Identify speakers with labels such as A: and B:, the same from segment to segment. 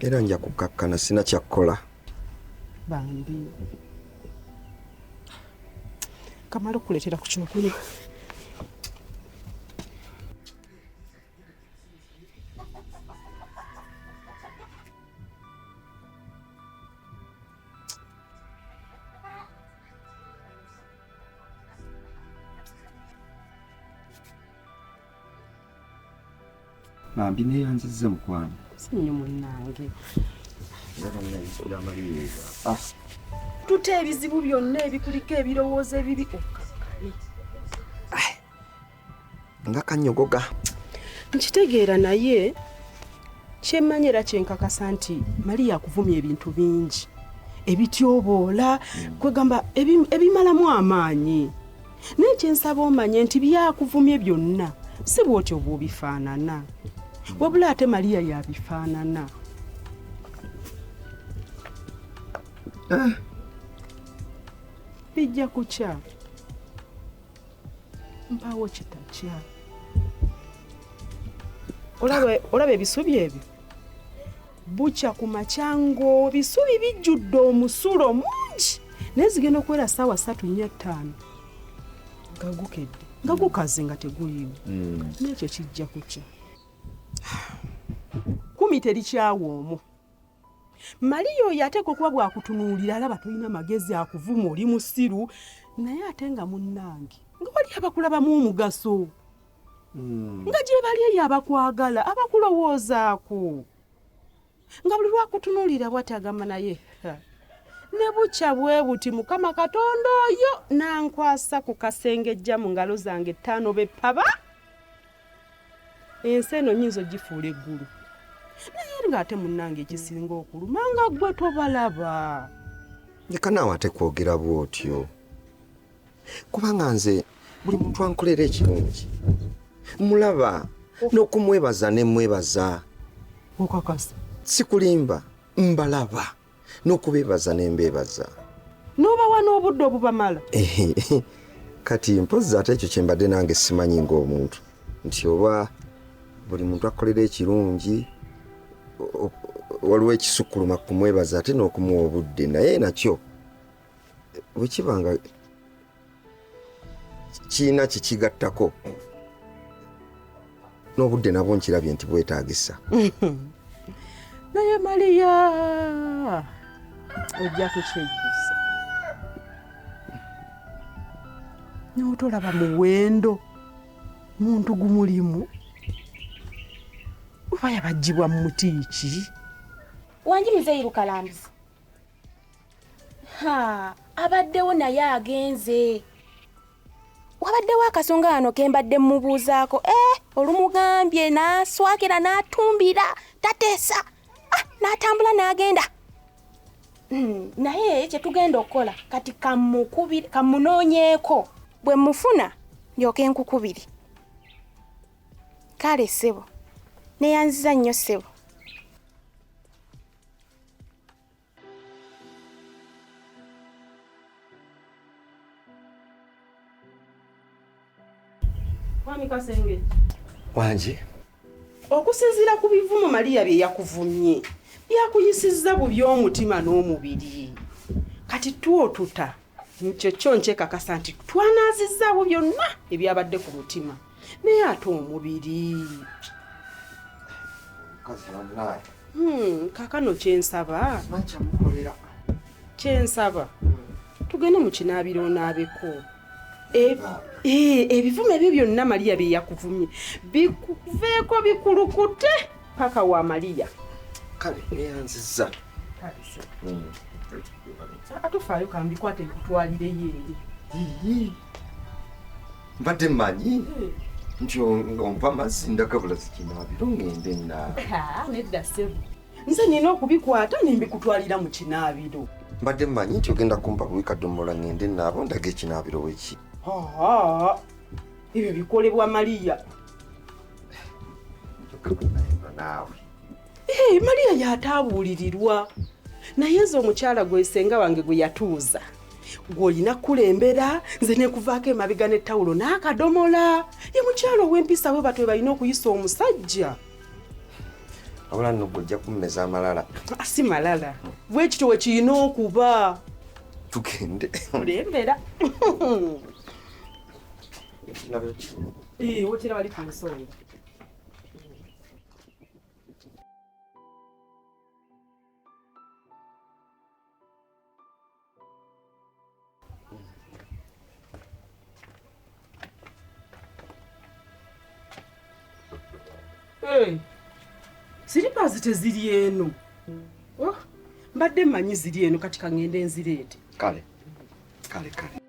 A: Era nja kukakkana sina kyakkola.
B: Bambi. Kamala okukuleetera ku kyokunywa.
A: Bambi neyanzizza mukwano.
B: Si nnyo munnange. Ah. Tuta ebizibu byonna ebikuliko ebirowoozo ebibi okkakkane.
A: Ah. Nga kanyogoga.
B: Nkitegeera naye kyemmanyi era kyenkakasa nti Maria akuvumya ebintu bingi ebityoboola kwegamba ebimalamu amaanyi naye kyensaba omanye nti byakuvumye byonna si bwotyo bwobifaanana wabula ate Maria yabifaanana.
A: Eh.
B: Bijja kukya. Mpaawo kitakya. Olaba ebisubi ebyo bukya ku makya ng'obisubi bijjudde omusulo mungi naye zigenda okuwera ssaawa ssatu nnya ttaano nga gukedde nga gukaze nga teguliiwo n'ekyo kijja kukya. Kumi terikyawa omu. Maria oyo ateekwa okuba bw'akutunuulira alaba tolina magezi akuvuma oli musiru naye ate nga munnange nga wali abakulabamu omugaso nga gye bali eyo abakwagala abakulowoozaako nga buli lwakutunuulira bw'ati agamba naye ne bukya bwe buti Mukama Katonda oyo n'ankwasa ku kasengejja mu ngalo zange ttaano be ppaba. Ensi eno nyinza ogifuula eggulu naye ng'ate munnange ekisinga okuluma nga ggwe tobalaba.
A: Leka naawe ate kwogera bw'otyo kubanga nze buli muntu ankolera ekirungi mulaba n'okumwebaza ne mwebaza.
B: Okakasa?
A: Sikulimba, mbalaba n'okubeebaza ne mbeebaza.
B: N'obawa n'obudde obubamala?
A: Kati mpozzi ate ekyo kye mbadde nange simanyi ng'omuntu nti oba buli muntu akolera ekirungi waliwo ekisukkuluma kumwebaza ate n'okumuwa obudde naye nakyo bwe kiba nga kirina kyekigattako n'obudde nabwo nkirabye nti bwetaagisa.
B: Naye Maria ojja kukyejjusa n'otolaba muwendo muntu gumulimu oba yabajjibwa mu muti ki?
C: Wangi muzeeyi Lukalambuzi. Ha, abaddewo naye agenze. Wabaddewo akasonga wano ke mbadde mmubuuzaako. Eh, olumugambye n'aswakira n'atumbira tateesa. Ah, n'atambula n'agenda. Naye kye tugenda okukola kati kammunoonyeeko. Bwe mmufuna ndyoke nkukubire. Kale ssebo, neeyanziza nnyo ssebo.
B: Mwami Kasenge.
A: Wangi.
B: Okusinziira ku bivumo Maria bye yakuvumye, byakuyisizza bubi omutima n'omubiri. Kati twotuta kyo kyo nkyekakasa nti twanaazizzaawo byonna ebyabadde ku mutima naye ate omubiri. Kaakano kyensaba kyensaba tugende mu kinaabiro onaabeko. Ebivumo ebyo byonna Maria bye yakuvumye bikuveeko bikulukute paka wa Maria.
A: Kale neyanzizza.
B: Atufaayo kambikwate nkutwalireyo eri.
A: Mbadde mmanyi nti ompa amazzi ndagabula zikinaabiro ngende naabe.
B: Nedda ssebo, nze nina okubikwata ne mbikutwalira mu kinaabiro.
A: Mbadde mmanyi nti ogenda kumpa buwi kadomola ngende naabo ndaga ekinaabiro weki.
B: Ebyo bikolebwa Maria.
A: Naawe.
B: Maria yataabuulirirwa naye nze omukyala gwe ssenga wange gwe yatuuza gw'olina kukulembera nze nekuvaako emabega n'ettawulo n'akadomola. Ye mukyala ow'empisa bwe batyo balina okuyisa omusajja.
A: Wabula nno gwe ojja kummeza amalala.
B: Si malala. Bwekityo we kirina okuba.
A: Tugende.
B: Kulembera. Wotera wali ku nsonga. Hey. Siripazi teziri eno. Oh, mbadde mmanyi ziri eno kati kangende nzireete.
A: Kale. Kale kale.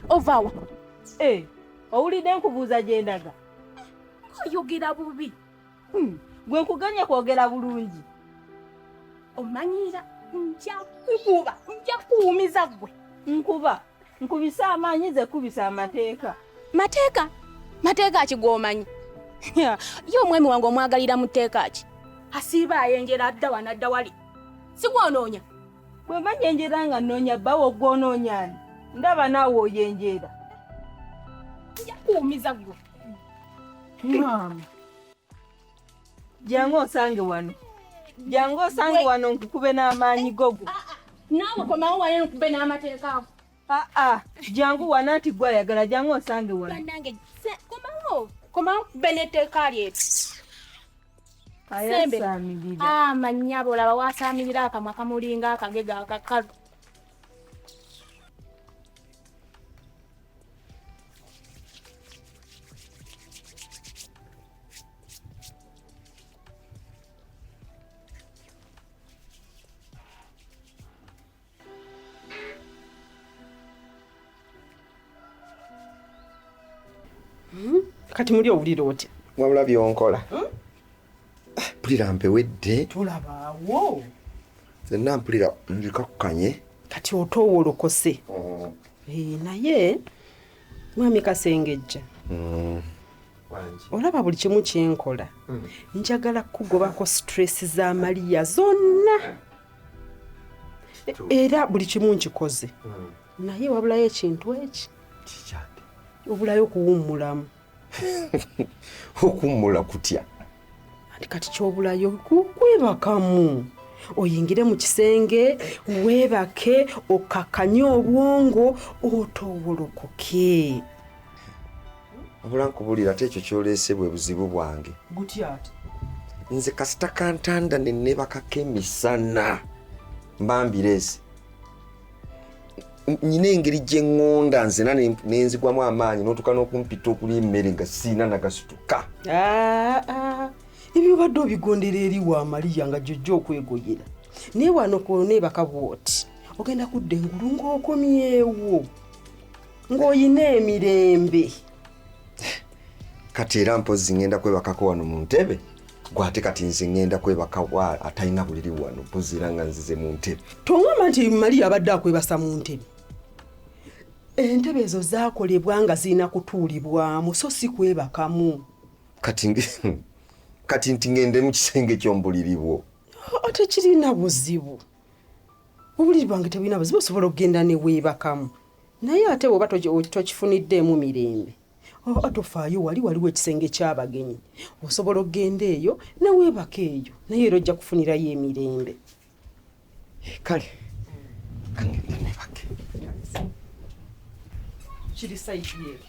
C: Ovaawa.
D: Owulidde nkubuuza gye ndaga.
C: Oyogera bubi.
D: Gwe nkuganye kwogera bulungi.
C: Omanyiira nja kukuba, nja kuwumiza ggwe.
D: Nkuba, nkubisa amaanyi ze kubisa amateeka.
C: Mateeka? Mateeka ki g'omanyi? Ye omwami wange omwagalira mu tteeka ki? Asiiba ayenjera adda wano adda wali. Si gw'onoonya?
D: Bwe mba nyenjera nga nnoonya bbawo gw'onoonya ani? Ndaba naawe oyenjera.
C: Nja kuwumiza ggwe.
D: Maama. Jangu osange wano. Jangu osange wano nkukube n'amaanyi gogo.
C: Naawe komawo wano nkukube n'amateeka ago.
D: Jangu wano anti gwe ayagala jangu osange wano.
C: Bannange komawo. Komawo nkukube n'etteeka lyettu.
D: Ayasaamirira.
C: Amannya olaba wasaamirira akamwa kamulinga akagega akakalu.
B: Kati muli owulira otya?
A: Wabula by'onkola. Mpulira mpewedde.
B: Tolabaawo.
A: Zenna mpulira nzikakkanye.
B: Kati otoowolokose. Naye mwami Kasengejja. Olaba buli kimu kye nkola. Njagala kukugobako stress za Maria zonna. Era buli kimu nkikoze. Naye wabulayo ekintu eki.
A: Kikyate.
B: Obulayo okuwummulamu.
A: Okuwummula kutya?
B: Anti kati ky'obulayo kwebakamu. Oyingire mu kisenge, weebake, okkakkanye obwongo, otoowolokoke.
A: Wabula nkubuulira ate ekyo ky'oleese bwe buzibu bwange.
B: Gutya ate?
A: Nze kasita kantanda ne neebakako emisana mba mbireese. Nnyina engeri gye ŋŋonda nzena nenzigwamu amaanyi n'otuuka n'okumpita okulya emmere nga siina nagasituka.
B: Ebyo obadde obigondera eri wa Maria nga gy'ojja okwegoyera. Naye wano kw'oneebaka bw'oti ogenda kudda engulu ng'okomyewo ng'oyina emirembe.
A: Kati era mpozzi ŋŋenda kwebakako wano mu ntebe. Gwe ate kati nze ŋŋenda kwebaka wa atalina buliri wano mpozzi era nga nzize mu ntebe.
B: Toŋŋamba nti Maria abadde akwebasa mu ntebe. Entebe ezo zaakolebwa nga zirina kutuulibwamu so si kwebakamu.
A: Kati nti ŋŋende mu kisenge ky'omubuliri bwo.
B: Tekirina buzibu. Obuliri bwange tebulina buzibu, osobola okugenda ne weebakamu. Naye ate bw'oba tokifuniddeemu mirembe. Tofaayo wali waliwo ekisenge ky'abagenyi. Osobola okugenda eyo ne weebaka eyo. Naye era ojja kufunirayo emirembe.
A: Kale, kangende neebake.
B: Kiri sayidi ero.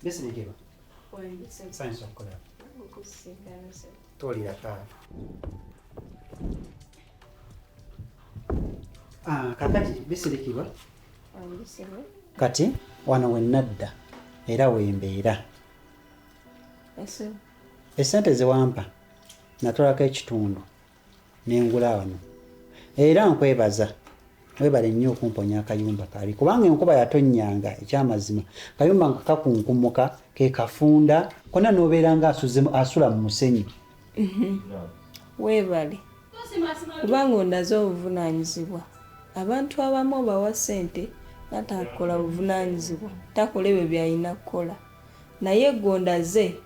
E: Bisirikirwa. Nsanyuse okukulaba. Tuwulira kaawa. Ah, kakati bisirikirwa. Kati wano we nadda era we mbeera. Essente ze wampa natwalako ekitundu ne ngula wano era nkwebaza webale nnyo okumponya akayumba kali kubanga enkuba yatonnyanga ekyamazima kayumba nga kakunkumuka ke kafunda konna n'obeera nga asula mu musenyu.
D: Weebale kubanga ondaze obuvunaanyizibwa. Abantu abamu obawa ssente natakola buvunaanyizibwa, takola ebyo by'alina kukola. Naye gwe ondaze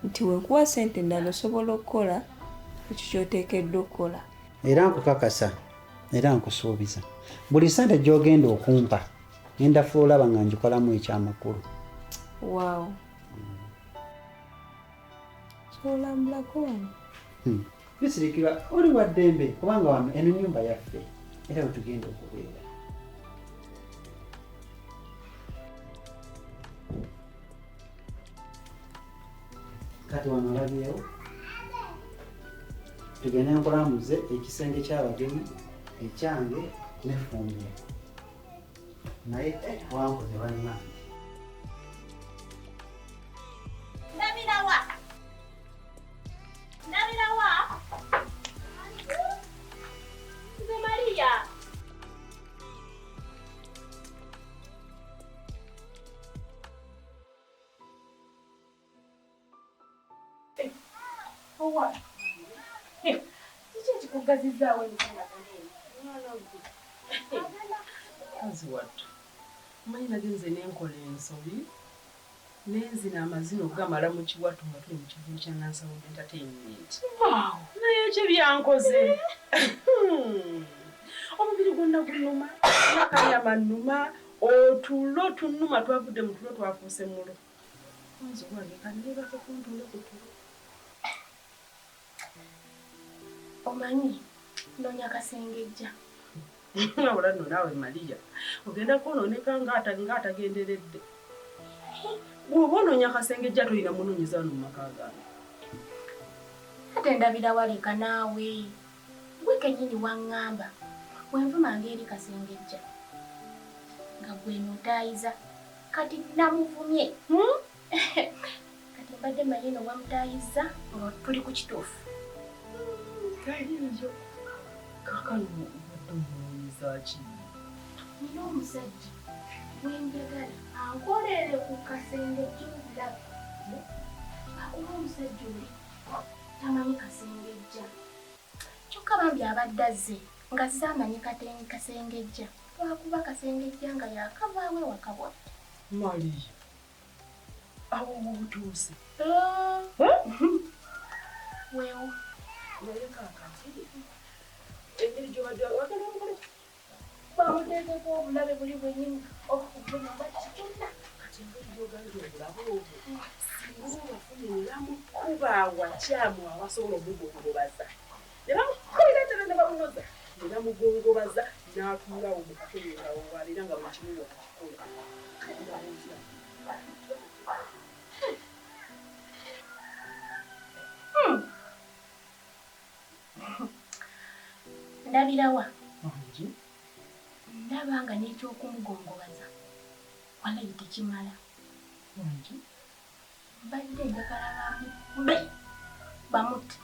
D: nti wenkuwa ssente endala osobola okukola ekyo ky'oteekeddwa okukola.
E: Era nkukakasa era nkusuubiza buli ssente gy'ogenda okumpa ngenda fuba olaba nga ngikolamu ekyamakulu.
D: Waawo. Ky'olambulako wano.
E: Bisirikirwa oli wa ddembe kubanga wano eno nnyumba yaffe era we tugenda okubeera. Kati wano olabyewo tugende nkulambuze ekisenge ky'abagenyi ekyange n'effumbiro naye wankoze bannange.
C: Ndabirawa? Ndabirawa? Nze Maria. Owa. Kiki ekikugazizzaawo emisana gano?
B: Mukazi wattu, omanyi nagenze ne nkola ensobi nenzina amazina okugamala mu kiwato nga tuli mu kivvulu kya Nansawundu Entertainment. Naye ekyo byankoze. Omubiri gwonna gunnuma, nakanyama nnuma, otulo tunnuma, twavudde mu tulo twafuuse mulo. Nze wange kanneebake kuntuule ku tulo.
C: Omanyi nnoonya Kasengejja.
B: Wabula nno naawe Maria ogenda kwonooneka ng'atagenderedde. Bw'oba onoonya Kasengejja tolina munoonyeza wano mu maka gange.
C: Ate ndabira waleka naawe. Gwe kennyini waŋŋamba bwe nvumanga eri Kasengejja nga gwe nnotaayiza kati namuvumye. Kati mbadde mmanyi eno wamutaayizza nga tuli ku kituufu.
B: Taliiyo. Kaakano obadde omunoonyeza ki?
C: Nina omusajja gwe njagala ankolere ku Kasengejja obulabe. Akuba omusajja oli tamanyi Kasengejja. Kyokka bambi abadde azze ng'azze amanyi Kasengejja. Lwakuba Kasengejja nga yaakavaawo ewaka bw'ati.
B: Maria, awo w'otuuse.
C: Weewo.
B: Naye kaakati engeri gy'obadde wagala omukole
C: Bamuteekeko obulabe buli bwennyini okuvuma oba kiki kyonna.
B: Kati engeri gy'ogambye obulabe obwo, singa obafunye ne bamukuba awakyamu awasobola omugongobaza. Ne bamukubira ddala ne bamunoza ne bamugongobaza n'atuulawo mu katebe nga wabeera nga buli kimu wakikola.
C: Ndabirawa? Ndaba nga n'ekyokumugongobaza walayi tekimala. Mbadde njagala bamukube bamutte.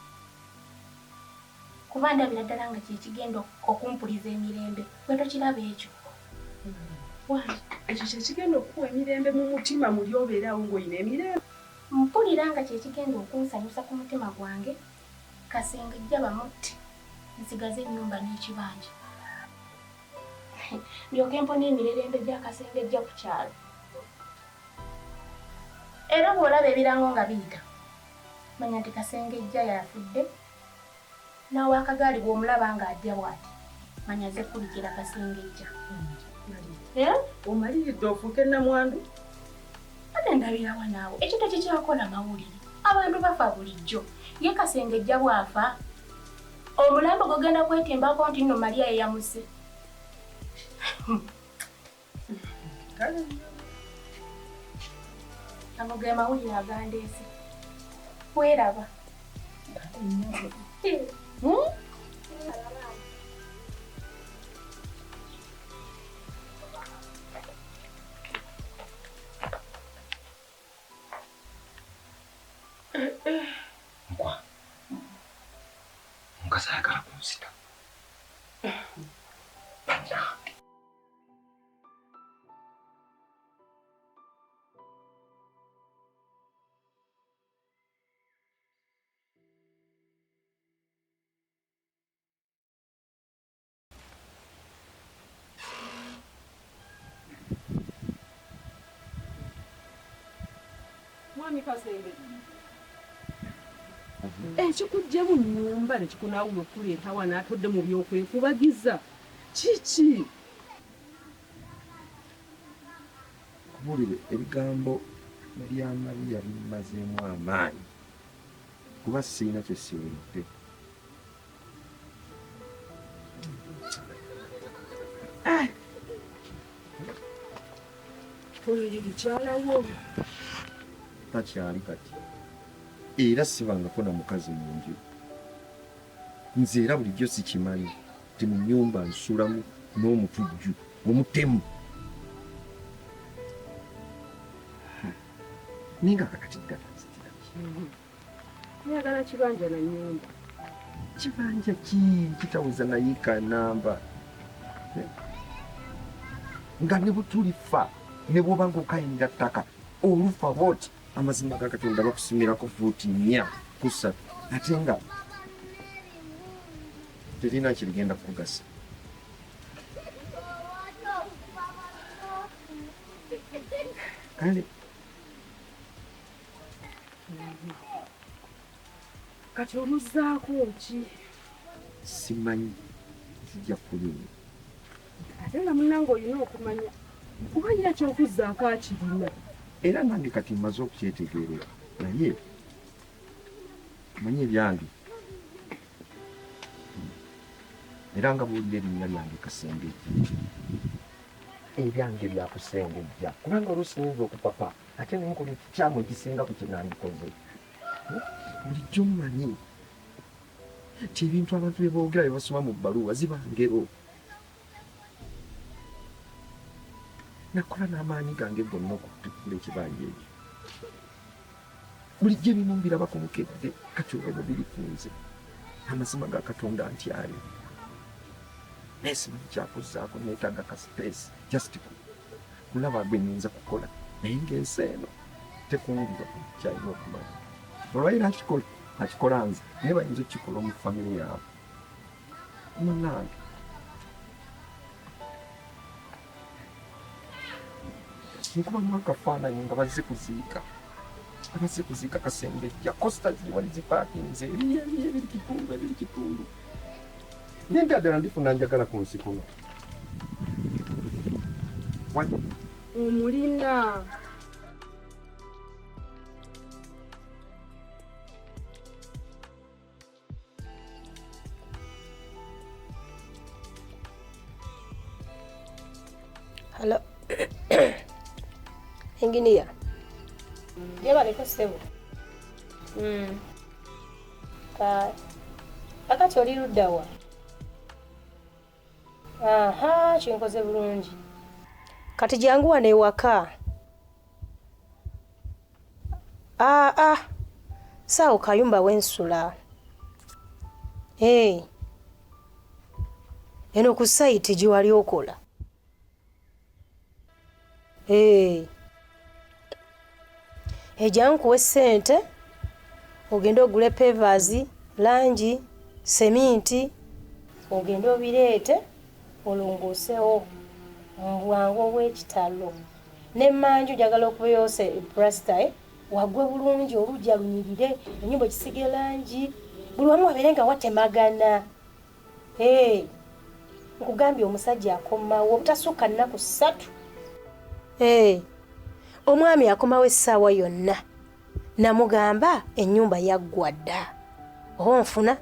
C: Kuba ndabira ddala nga kye kigenda okumpuliza emirembe. Gwe tokiraba ekyo?
B: Ekyo kye kigenda okukuwa emirembe mu mutima muli obeeraawo ng'olina emirembe.
C: Mpulira nga kye kigenda okunsanyusa ku mutima gwange Kasengejja bamutte nsigaze ennyumba n'ekibanja. Ndyoke mpone emirerembe gya Kasengejja ku kyalo. Era bw'olaba ebirango nga biyita manya nti Kasengejja y'afudde n'ow'akagaali bw'omulaba ng'ajja bw'ati manya azze kukubikira Kasengejja.
B: Omaliridde ofuuke nnamwandu?
C: Ate ndabirawa naawe ekyo tekikyakola mawulire. Abantu bafa bulijjo. Ye Kasengejja bw'afa omulambo gugenda kwetimbako nti nno Maria ye yamusse. Ago ge mawulire agandeese. Weeraba.
A: Nkwa. Omukazi ayagala kunzita. Bannange.
B: Mwami Kasenge. Ekikujje mu nnyumba ne kikunaawula okuleeta wano atodde mu by'okwekubagiza. Kiki?
A: Kubuulire ebigambo bya Maria bimmazeemu amaanyi kuba sirina kye siwulidde.
B: Oyo ye mukyala wo.
A: Takyali kati era sibangako na mukazi mu nju. Nze era bulijjo sikimanyi nti mu nnyumba nsulamu n'omutujju omutemu. Naye nga kakati ddala nzitira ki?
B: Oyagala kibanja na nnyumba.
A: Kibanja ki kitaweza nayiika namba nga ne bwetulifa ne bw'oba ng'okayinira ttaka olufa bw'oti amazima ga Katonda bakusimirako fuuti nnya ku ssatu ate nga terina kirigenda kukugasa. Kale
B: Kati omuzzaako ki?
A: Simanyi, sijja kukulimba.
B: Ate nga munnange olina okumanya kuba ye eky'okuzzaako akirina.
A: Era nange kati mmaze okukyetegerera naye omanyi ebyange era nga bw'owulira erinnya lyange Kasengejja ebyange bya kusengejja kubanga oluusi nyinza okupapa ate ne nkola ekikyamu ekisinga ku kye nandikoze. Bulijjo mmanyi nti ebintu abantu bye boogera bye basoma mu bbaluwa ziba ngero. Nakola n'amaanyi gange gonna okutikkula ekibanja ekyo. Bulijjo ebimu mbiraba ku Bukedde kati olwo biri ku nze. Amazima ga Katonda ntyayo. Naye simanyi kyakuzzaako neetaaga ka space just kulaba gwe nnyinza kukola naye ng'ensi eno tekungulwa kyalina okumanya. Olwaliro akikola akikola nze naye bayinza okukikola omu famire yaabwe. Munnange. Nkubamu akafaananyi nga bazze kuziika nga bazze kuziika Kasembejja kosita ziri wali zipaakinze eri eri ebiri kitundu ebiri kitundu naye ddala ndifuna njagala ku nsi kuno.
B: Omulina.
F: Hello. Engineer. Jebaleko ssebo. Kakati oli ludda wa? Aha, kinkoze bulungi. Kati jangu wano ewaka. Ah ah. Saawo kayumba wensula. Hey. Eno ku sayiti gye wali okola. Hey. Ejja nkuwe ssente ogende ogule pevers, langi, seminti ogende obireete olongoosewo mu bwangu obw'ekitalo. N'emmanju njagala okubeyo pulasita eh? Wagwe bulungi oluggya lunyirire, ennyumba ogisige langi, buli wamu wabeere nga watemagana. Hey, nkugambye omusajja akomawo obutasukka nnaku ssatu. Hey, omwami akomawo essaawa yonna. Namugamba ennyumba yaggwa dda. Oba onfuna?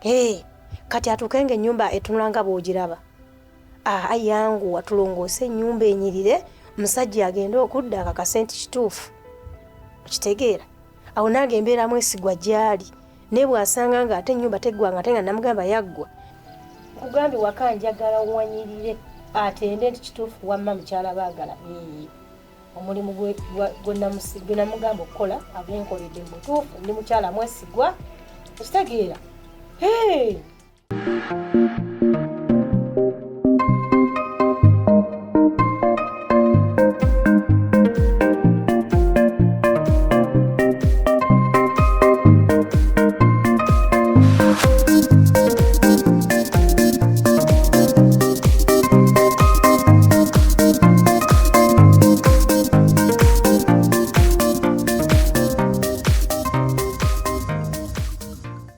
F: Hey, kati atuuke nga ennyumba etunula nga bw'ogiraba. Ayanguwa tulongoose ennyumba enyirire, omusajja agende okudda akakase nti kituufu. Okitegeera? Awo nange embeera mwesigwa gy'ali, naye bw'asanga ng'ate ennyumba teggwanga ate nga namugamba yaggwa. Nkugambye waka njagala wanyirire atende nti kituufu wamma mukyala baagala. Ee, omulimu gwe namugamba okukola agunkoledde mu butuufu, ndi mukyala mwesigwa. Okitegeera? Hey!